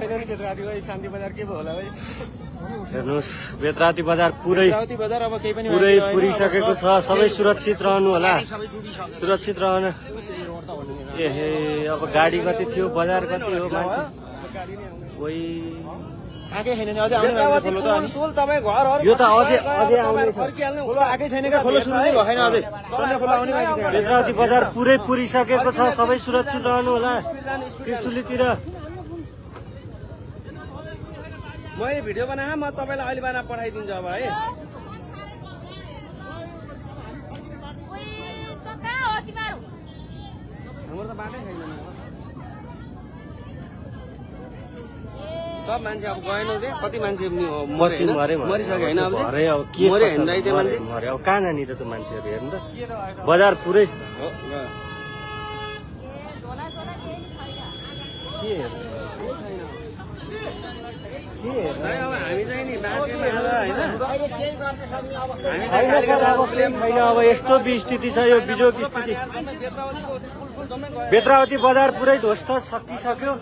छैन नि बेतराती शान्ति बजार के भयो होला भाइ हेर्नुहोस् बेतराती बजार पुरै बजार अब केही पनि पुरै पुरिसकेको छ सबै सुरक्षित रहनु होला सुरक्षित रहन एहे अब गाडी कति थियो बजार कति हो मान्छे कोही आकै छैन नि अझै आउने खोलो त अनि सोल तपाईँ घरहरु यो त अझै आउने छ खोलो आकै छैन के खोलो सुरु नै भएन अझै तन्ने खोलो आउने बाँकी छ बेतराती बजार पुरै पुरिसकेको छ सबै सुरक्षित रहनु होला त्रिशुलीतिर मैले भिडियो बनाए म तपाईलाई अहिले बना पठाइदिन्छु अब है हाम्रो त बाटै छैन सब मान्छे अब गएन दे कति मान्छे मरिसक्यो होइन अब मरे होइन त्यो मान्छे मरे अब कहाँ जाने त मान्छेहरू हेर्नु त बजार पुरै हो अब हामी चाहिँ नि बाँचेमा छैन अब यस्तो स्थिति छ यो बिजोग स्थिति बेतरावती बजार पुरै ध्वस्त सकिसक्यो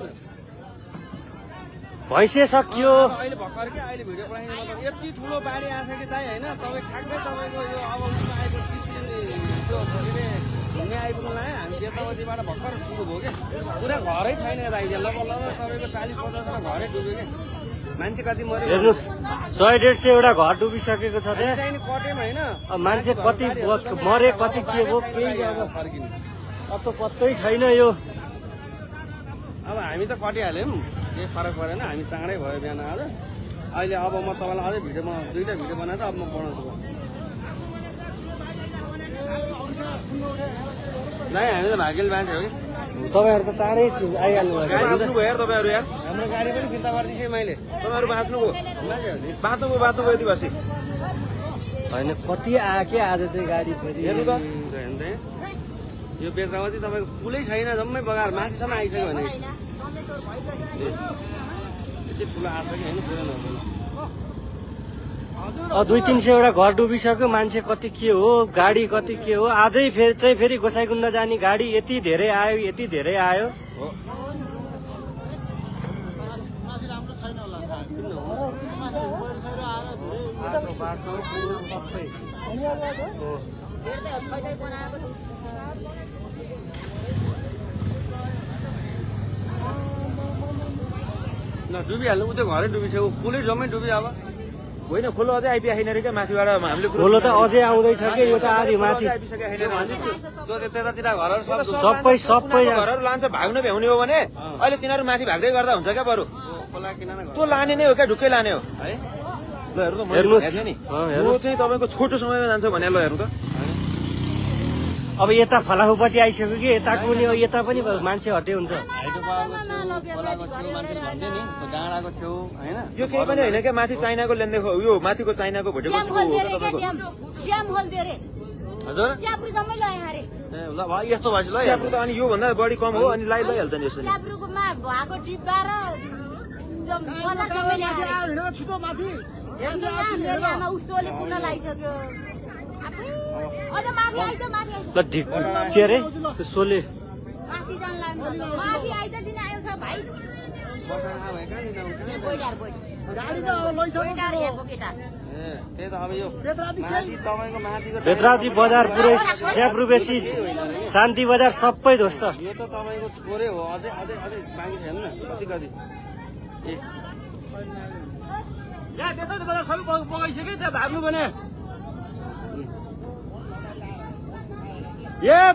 भैँसे सकियो अहिले भर्खर के अहिले भिडियो पठाइदिनु यति ठुलो बाढी आएछ कि दाइ होइन तपाईँ ठ्याक्कै तपाईँको यो अब घुम्ने आइपुग्नु लायो हामी बेतरावतीबाट भर्खर सुरु भयो क्या पुरा घरै छैन दाइ लगभग तपाईँको 40-50 घरै डुब्यो क्या मान्छे कति मऱ्यो हेर्नुहोस् 100-150 एउटा घर डुबिसकेको छ त्यहाँ चाहिँ कटेम होइन मान्छे कति मरे कति के भयो केही अब फर्किनु अब त पत्तै छैन यो अब हामी त कटिहाल्यौँ केही फरक परेन हामी चाँडै भयो बिहान आज अहिले अब म तपाईँलाई अझै भिडियोमा 2टा भिडियो बनाएर अब म बनाउँछु नै हामी त भाग्यले मान्छे हो कि तपाईँहरू त चाँडै आइहाल्नु बाँच्नु भयो यार तपाईँहरू यार हाम्रो गाडी पनि फिर्ता गरिदिएँ मैले तपाईँहरू बाँच्नुभयो बाँच्नुभयो यति बसी होइन कति आके आज चाहिँ गाडी फेरि हेर्नु त यो बेतरावती तपाईँको पुलै छैन जम्मै बगाएर माथिसम्म आइसक्यो भने यति ठुलो आएको कि होइन पुरै नहुँदैन 200-300 एउटा घर डुबिसक्यो मान्छे कति के हो गाडी कति के हो आजै फेरि गोसाइकुण्ड जाने गाडी यति धेरै आयो न डुबिहाल्नु उ त घरै डुबिसक्यो पुलै जम्मै डुब्यो अब होइन खोलो अझै आइपुगेको छैन रे क्या माथिबाट हामीले खोलो त अझै आउँदैछ कि यो त आधी माथि त्यतातिर घरहरू सबै घरहरू लान्छ भाग्नु भ्याउने हो भने अहिले तिनीहरू माथि भाग्दै गर्दा हुन्छ क्या बरु त्यो लाने नै हो क्या ढुक्कै लाने हो है ल हेर्नु त नि यो चाहिँ तपाईँको छोटो समयमा जान्छ भने ल हेर्नु त अब यता फलाफुपट्टि आइसक्यो कि यताको नि यता पनि मान्छे हटे हुन्छ डाँडाको छेउ होइन यो केही पनि होइन क्या माथि चाइनाको लेनदेखि यो माथिको चाइनाको भोटेको हजुर ल यस्तो भएपछि ल स्याब्रु त अनि योभन्दा बढी कम हो अनि लैहाल्छ नि यसो ल के अरे सोले बेतराती बजार पुरै स्याब्रु बेसी शान्ति बजार सबै ध्वस्त यो त तपाईँको थोरै हो अझै बाँकी छैन न कति बेतराती बजार सबै बगाइसक्यो त्यहाँ भाग्नु भने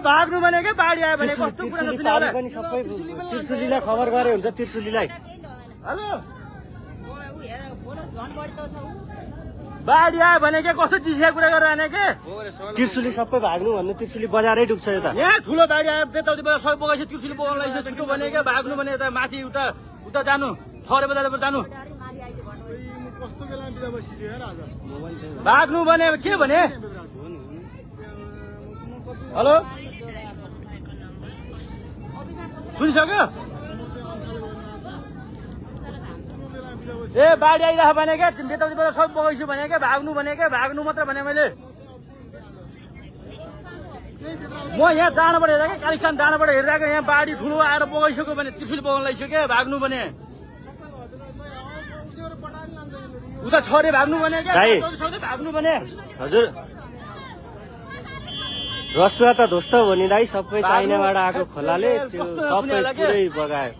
भाग्नु भने के बाढी आयो भने कस्तो कुरा सुनाउला पनि सबै त्रिशुलीलाई खबर गरे हुन्छ त्रिशुलीलाई हेलो बाढी आयो भने के कस्तो चिसिया कुरा गरेर आने के त्रिशुली सबै भाग्नु भन्नु त्रिशुली बजारै डुब्छ यता यहाँ ठुलो बाढी आयो बेतराती बजार सबै बगाइसक्यो त्रिशुली बगाउन लागिसक्यो छिटो भने के भाग्नु भने यता माथि उता जानु 6 बजार जानु भाग्नु भने के भने हेलो सुनिसक्यो बाढी आइरह भने क्या बेतरातीबाट सब बगाइछु भने क्या भाग्नु मात्र भने मैले म यहाँ डाँडाबाट हेरेको कालिस्तान डाँडाबाट हेरिरहेको यहाँ बाढी ठुलो आएर बगाइसक्यो भने त्रिशुली बगाउन लागिसक्यो क्या भाग्नु भने उता छोरे भाग्नु भने क्या दाइ। भाग्नु भने हजुर रसुवा त ध्वस्त हो नि दाइ सबै चाइनाबाट आएको खोलाले सबै पुरै बगायो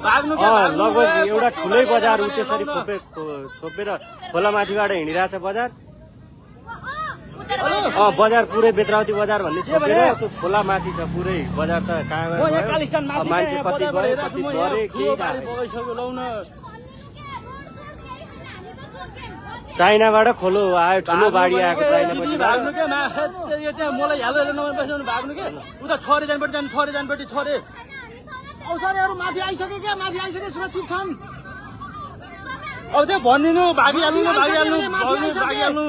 भाग्नु लगभग एउटा ठुलै बजार उ त्यसरी छोपेर खोलामाथिबाट हिँडिरहेछ बजार बजार पुरै बेत्रावती बजार भन्ने छोपेर त्यो खोला माथि छ पुरै बजार त कहाँ गयो मान्छे कति गयो कति गरे केही थाहा छैन। चाइनाबाट खोलो आयो ठुलो बाढी आएको चाइनापट्टि भाग्नु क्या त्यहाँ मलाई हालो नम्बर पैसा भाग्नु क्या उता छोरे जानपट्टि जानु छोरे जानपट्टि छोरे औषधिहरू माथि आइसके क्या माथि आइसके सुरक्षित छन् अब त्यो भनिदिनु भागिहाल्नु भागिहाल्नु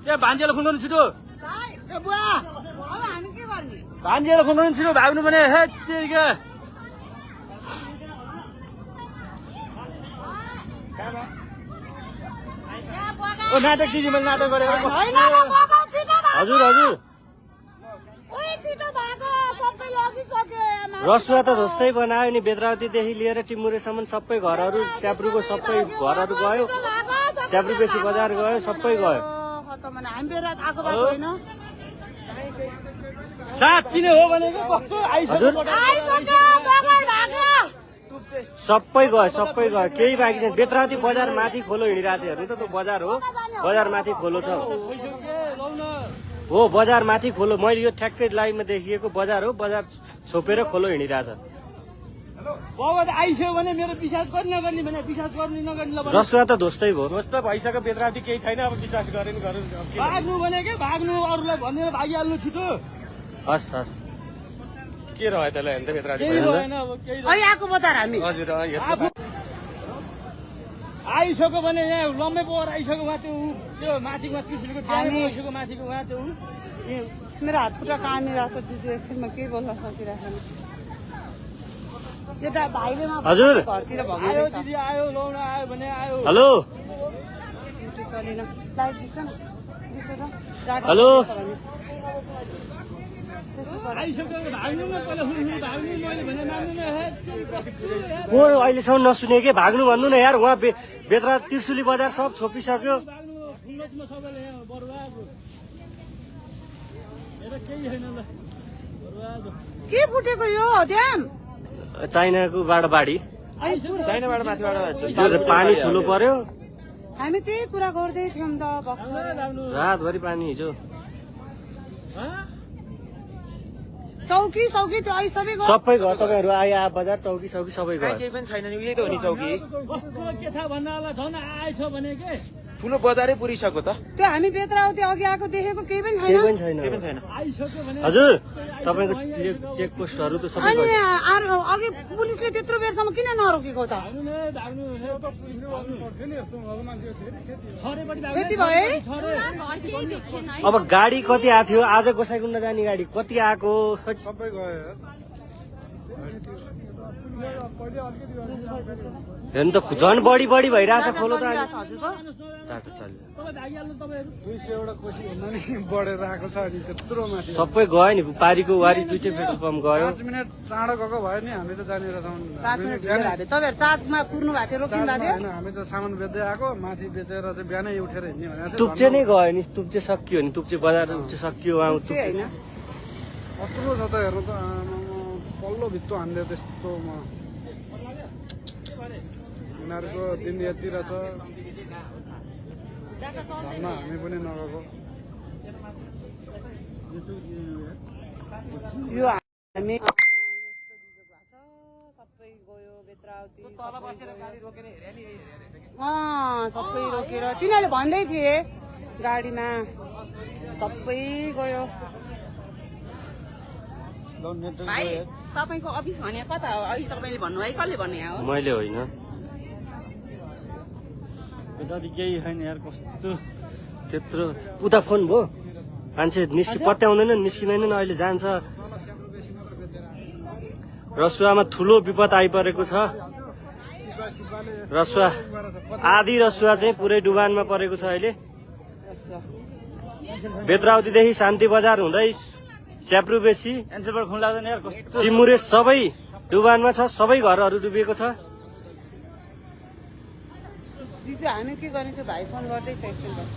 त्यहाँ भान्जेलाई खुल्नु छिटो ए बुवा अब हामी के गर्ने भान्जेलाई खुल्नु छिटो भाग्नु भने हे तेरिका ओ नाटक दिदी मैले नाटक गरेको होइन र बगा छिटो भाग हजुर हजुर ओइ छिटो भाग सबै लगिसक्यो आमा रसुवा त ध्वस्तै बनायो नि बेत्रावतीदेखि लिएर टिमुरेसम्म सबै घरहरू च्याब्रुको सबै घरहरू गयो च्याब्रु बेसी बजार गयो सबै गयो खतम भने हामी बेला आएको बाटो होइन साँच्ची नै हो भनेको कस्तो हजुर आइसक्यो बगा भाग सबै गयो केही बाँकी छैन बेत्रावती बजार माथि खोलो हिँडिरहेको छ हेर्नु त त्यो बजार हो बजार माथि खोलो छ हो बजार माथि खोलो मैले यो ठ्याक्कै लाइनमा देखिएको बजार हो बजार छोपेर खोलो हिँडिरहेछ बाबा आइसक्यो भने मेरो विश्वास गर्ने नगर्ने भने विश्वास गर्ने नगर्ने रसुवा त ध्वस्तै भयो ध्वस्त भइसक्यो बेत्रावती केही छैन अब विश्वास गरेन गरौँ भाग्नु भने के भाग्नु अरूलाई भनेर भागिहाल्नु छिटो हस् हस् के रह्यो त्यसलाई हेर्नु त बेत्रावती केही रहेन अब केही ओइ आएको बजार हामी हजुर आफू आइसक्यो भने यहाँ लम्बे पोहोर आइसक्यो उहाँ त्यो माथिको कृष्णको ड्याम आइसक्यो माथिको उहाँ त्यो मेरो हात खुट्टा कामिरहेको छ दिदी एकछिनमा के बोल्न सकिरहेको एउटा भाइले हजुर घरतिर आयो भगाइरहेछ दिदी आयो लौन आयो भने आयो हेलो ड्युटी चलेन लाइट दिन्छ न दिन्छ त डाटा हेलो। दिन्छ भने। आइसक्यो भाग्नु न पहिला हुनु भाग्नु मैले भने मान्नु न हे को अहिलेसम्म नसुने के भाग्नु भन्नु न यार उहाँ बेत्रा त्रिशुली बजार सब छोपिसक्यो भाग्नु फुल्लोमा सबैले यहाँ बरुवाको हेर केही छैन ल बरुवाको के फुटेको यो ड्याम चाइनाको बाढी चाइनाबाट माथिबाट हिजो पानी ठुलो पर्यो हामी त्यही कुरा गर्दै थियौँ त भर्खर भाग्नु रातभरि पानी हिजो चौकी सौकी त्यो अहिले सबै गयो सबै घर तपाईँहरू आयो आ बजार चौकी सौकी सबै कहीँ घर केही पनि छैन नि यही त हो नि चौकी कस्तो के थाहा भन्न होला झन् आएछ भने के ठुलो बजारै पुरिसक्यो त त्यो हामी बेत्रावती अघि आएको देखेको केही पनि केही छैन पनि छैन केही पनि छैन आइसक्यो भने हजुर तपाईँको चेक पोस्टहरू त सबै अनि गयो अरू अघि पुलिसले त्यत्रो बेरसम्म किन नरोकेको त भाग्नु नै भाग्नु हे त पुलिसले गर्नु पर्थ्यो नि यस्तो भएको मान्छे छरेपट्टि भाग्नु क्षति भयो है छरे अब गाडी कति आएको थियो आज गोसाइकुण्ड जाने गाडी कति आएको सबै गयो हेर्नु त झन् बढी भइरहेछ खोलो त अहिले। हजुरको टाटो चल्यो तपाईँ भागिहाल्नु तपाईँहरू 200 वटा कोसी भन्दा नि बढेर आएको छ अनि त्यत्रो माथि सबै गयो नि पारीको वारी दुइटै पेट्रोल पम्प गयो 5 मिनट चाँडो गएको भयो नि हामी त जानेर छौँ 5 मिनट ढिलो भएको तपाईँहरू चार्जमा कुर्नु भएको थियो रोकिनु भएको थियो होइन हामी त सामान बेच्दै आएको माथि बेचेर चाहिँ बिहानै उठेर हिँड्ने भनेको थियो तुप्चे नै गयो नि तुप्चे सकियो नि तुप्चे बजार तुप्चे सकियो उहाँ त्यो होइन कत्रो छ त हेर्नु त आमामा, पल्लो भित्तो हान्दियो त्यस्तोमा यिनीहरूको दिन यति रहेछ धर्म हामी पनि नगएको यो हामी यस्तो बिजोग भएको छ सबै गयो बेत्रावती सबै रोकेर तिनीहरूले भन्दै थिए गाडीमा सबै गयो भाइ तपाईँको अफिस भने कता हो अहिले तपाईँले भन्नुभयो कसले भन्ने हो मैले होइन जति केही छैन यार कस्तो त्यत्रो उता फोन भयो मान्छे पत्याउँदैन निस्किँदैनन् अहिले जान्छ रसुवामा ठुलो विपद आइपरेको छ रसुवा आधी रसुवा चाहिँ पुरै डुबानमा परेको छ अहिले बेत्रावतीदेखि शान्ति बजार हुँदै च्याप्रु बेसी एन्सरबाट खुन लाग्दैन यार कस्तो टिमुरे सबै डुबानमा छ सबै घरहरू डुबेको छ त्यो हामी के गर्ने त्यो भाइ फोन गर्दैछ एकछिन बस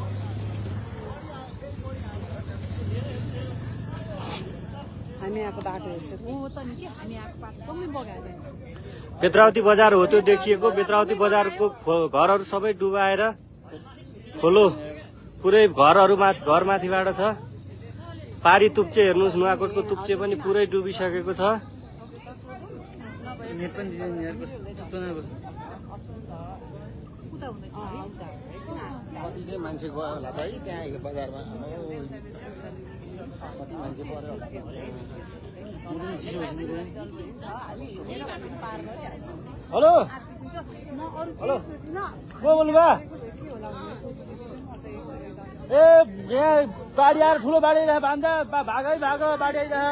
हामी आएको बाटो हेर्छ बेत्रावती बजार हो त्यो देखिएको बेत्रावती बजारको घरहरू सबै डुबाएर खोलो पुरै घरमाथिबाट छ पारी तुप्चे हेर्नुहोस् नुवाकोटको तुप्चे पनि पुरै डुबिसकेको छ मान्छे गयो होला त है त्यहाँ बजारमा कति मान्छे पर्यो हेलो हेलो को बोल्नुभयो ए यहाँ बाढी आएर ठुलो बाढी आइरह भान्दा भागै भाग बाढी आइरह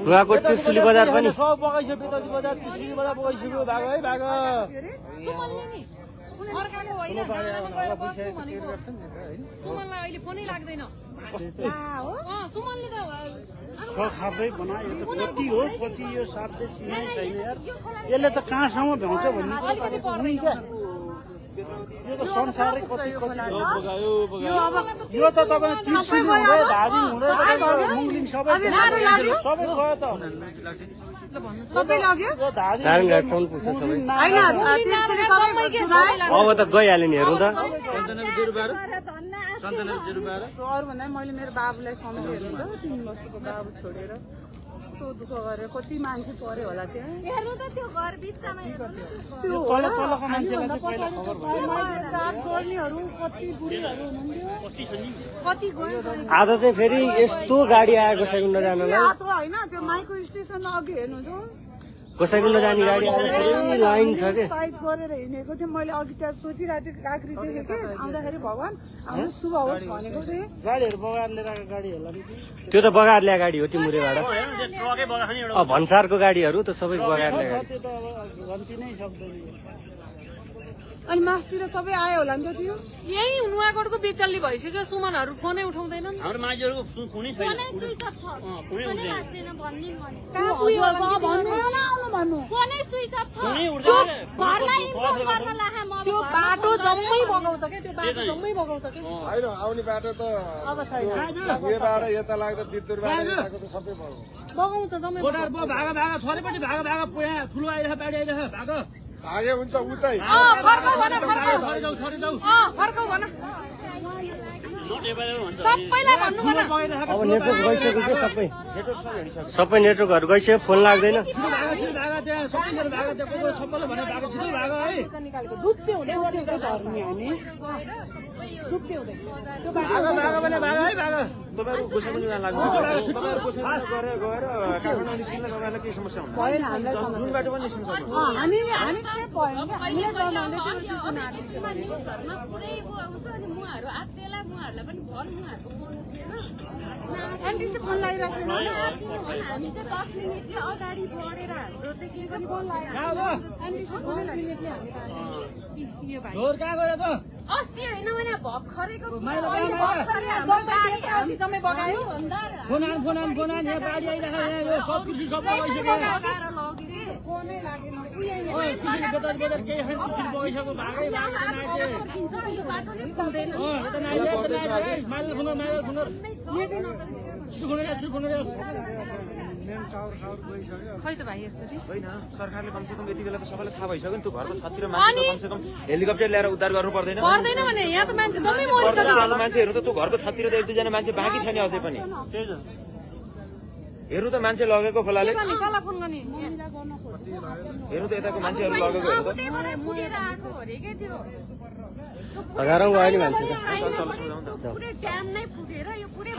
नुवाकोट त्रिशुली बजार पनि सब बगाइसक्यो बेतौली बजार त्रिशुली बजार बगाइसक्यो भाग है भाग सुमनलाई अहिले फोनै लाग्दैन सुमनले त खाँदै बनायो त कति हो कति यो साध्य सीमै छैन यार यसले त कहाँसम्म भ्याउँछ भन्ने यो त संसारै कति यो त तपाईँ त्रिशुली हुँदै धादिङ हुँदै मुङ्लिङ सबै गयो त सबै लग्यो नारायणघाटसम्म पुग्छ सबै अब त गइहाल्यो नि हेर्नु त अरू भन्दा मैले मेरो बाबुलाई समेत हेर्नु त 3 वर्षको बाबु छोडेर कस्तो दुःख गरेर कति मान्छे पर्यो होला त्यहाँ हेर्नु त त्यो घर बिचमा त्यो तल तलको मान्छेलाई चाहिँ पहिला खबर साथ गर्नेहरू कति बुढीहरू हुनुहुन्थ्यो कति गयो आज चाहिँ फेरि यस्तो गाडी आयो गोसाइकुण्ड जानलाई आज होइन त्यो माइक्रो स्टेसन अघि हेर्नु त गोसाइकुण्ड जाने गाडी आज फेरि लाइन छ के साइड गरेर हिँडेको थिएँ मैले अघि त्यहाँ सोचिरहेको थिएँ काँक्री देखेँ कि आउँदाखेरि भगवान् हाम्रो शुभ होस् भनेको थिएँ गाडीहरू बगाएर लिएर आएको गाडी होला नि त्यो त बगाएर ल्याएको गाडी हो टिमुरेबाट भन्सारको गाडीहरू त सबै बगाएर ल्याएको गाडी त्यो त अब गन्ती नै सक्दैन अनि मासतिर सबै आयो होला नि त त्यो यही नुवाकोटको बेचल्ली भइसक्यो सुमनहरू फोनै उठाउँदैनन् हाम्रो मान्छेहरूको फोनै छैन कहाँ पुग्यो भन्नु न आउनु भन्नु फोनै स्विच अफ छ घरमा इन्फर्म गर्न लाहा म त्यो बाटो जम्मै बगाउँछ के त्यो बाटो जम्मै बगाउँछ के होइन आउने बाटो त अब छैन यबाट यता लाग्दा बिर्तुरबाट यताको त सबै भयो बगाउँछ जम्मै गोडार भागा भागा छोरेपट्टि भागा भागा यहाँ ठुलो आइरह बाढी आइरह भाग भागे हुन्छ उतै फर्काउ भन फर्काउ छोरी जाऊ फर्काउ भन सबैलाई भन्नु भन अब नेटवर्क गइसक्यो के सबै नेटवर्कहरू गइसक्यो फोन लाग्दैन छिटो भागा त्यहाँ सबैजना भागा त्यहाँ कोही सबैले भने भागा छिटो भागा है दुप्ते हुँदै गरेको धर्मी हामी दुप्ते हुँदै त्यो भागा भागा भने भागा है भागा तपाईँहरू गोसाइकुण्ड जान लाग्नु तपाईँहरू गोसाइकुण्ड गएर काठमाडौँ निस्किँदा तपाईँहरूलाई केही समस्या हुन्छ भएन हामीलाई समस्या जुन बाटो पनि निस्किनु सक्नु हामी चाहिँ भएन कि हामीले गर्न आउँदै त्यो ट्युसन आएको घरमा पुरै आउँछ अनि मुहाहरू आत्तेला मुहाहरूलाई पनि भन मुहाहरूको बोल्नु थिएन एनटिसी फोन लगाइरहेको छैन हामी चाहिँ 10 मिनेटले अगाडि बढेर हाम्रो चाहिँ के पनि फोन एनटिसी फोन लगाइरहेको यो भाइ झोर कहाँ गयो त अस्ति होइन भने भर्खरैको तपाईँ बगायो फोन आन यहाँ बाढी आइरहेको यहाँ यो सब कृषि सब बगाइसक्यो फोनै लागेन कृषि बजार केही छैन कृषि बगाइसक्यो भागै भागै खै त भाइ यसरी होइन सरकारले कमसेकम यति बेला त सबैलाई थाहा भइसक्यो नि त्यो घरको छततिर मान्छे कमसेकम हेलिकप्टर ल्याएर उद्धार गर्नु पर्दैन पर्दैन भने यहाँ त मान्छे जम्मै मरिसक्यो मान्छेहरू त त्यो घरको छततिर त 1-2 जना मान्छे बाँकी छैन अझै पनि हेर्नु त मान्छे लगेको खोलाले कसलाई फोन गर्ने हेर्नु त यताको मान्छेहरू लगेको हेर्नु त त्यहीबाट फुटेर आएको अरे के त्यो हजारौँ गयो नि मान्छे त पुरै ड्याम नै फुटेर यो पुरै